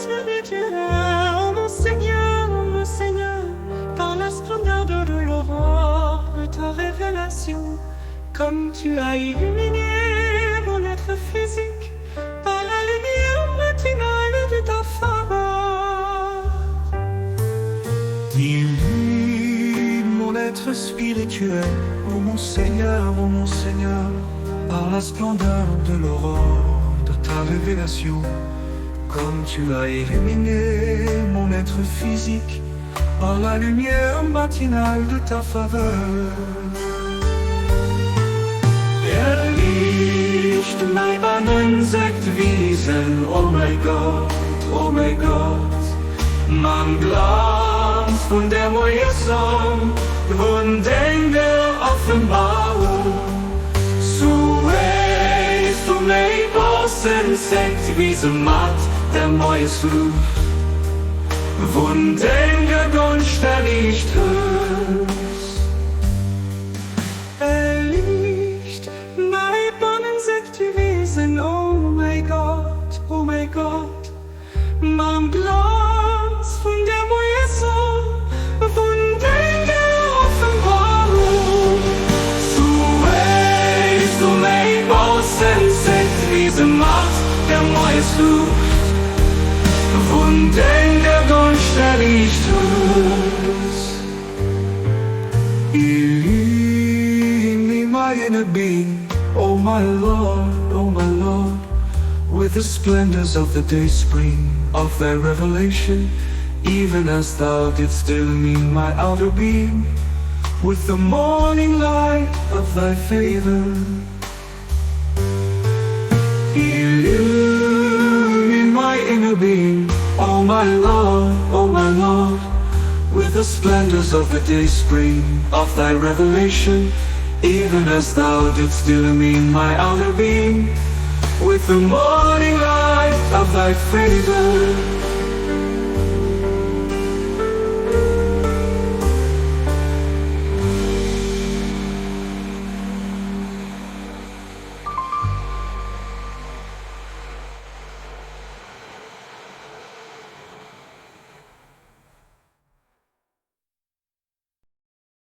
spirituel, ô mon Seigneur, ô mon Seigneur, par la splendeur de l'aurore de ta révélation, comme tu as illuminé mon être physique par la lumière matinale de ta faveur. Illumine mon être spirituel, ô mon Seigneur, ô mon Seigneur, par la splendeur de l'aurore de ta révélation, comme tu as illuminé mon être physique par la lumière matinale de ta faveur. Erliicht mäi Anesicht Wiesen, oh mäi Gott, oh mäi Gott, mam Glanz vun der Moiessonn vun denger Offenbarung. Sou wéi s du mäi Baussenzegt wise mat der Moiesluucht vun denger Gonscht erliicht hues. Erliicht mäi Bannenzegt Wiesen, oh mäi Gott, oh mäi Gott, mam Glanz vun der Moiessonn vun denger Offenbarung. Sou wéi s du mäi Baussenzegt wise mat der Moiesluucht vun denger Gonscht erliicht hues. Illumine my inner being, O my Lord, O my Lord, with the splendors of the dayspring of thy revelation, even as thou didst illumine my outer being with the morning light of thy favor. Illumine my inner being, O my Lord, O my Lord, with the splendors of the dayspring of thy revelation, even as thou didst illumine my outer being with the morning light of thy favor.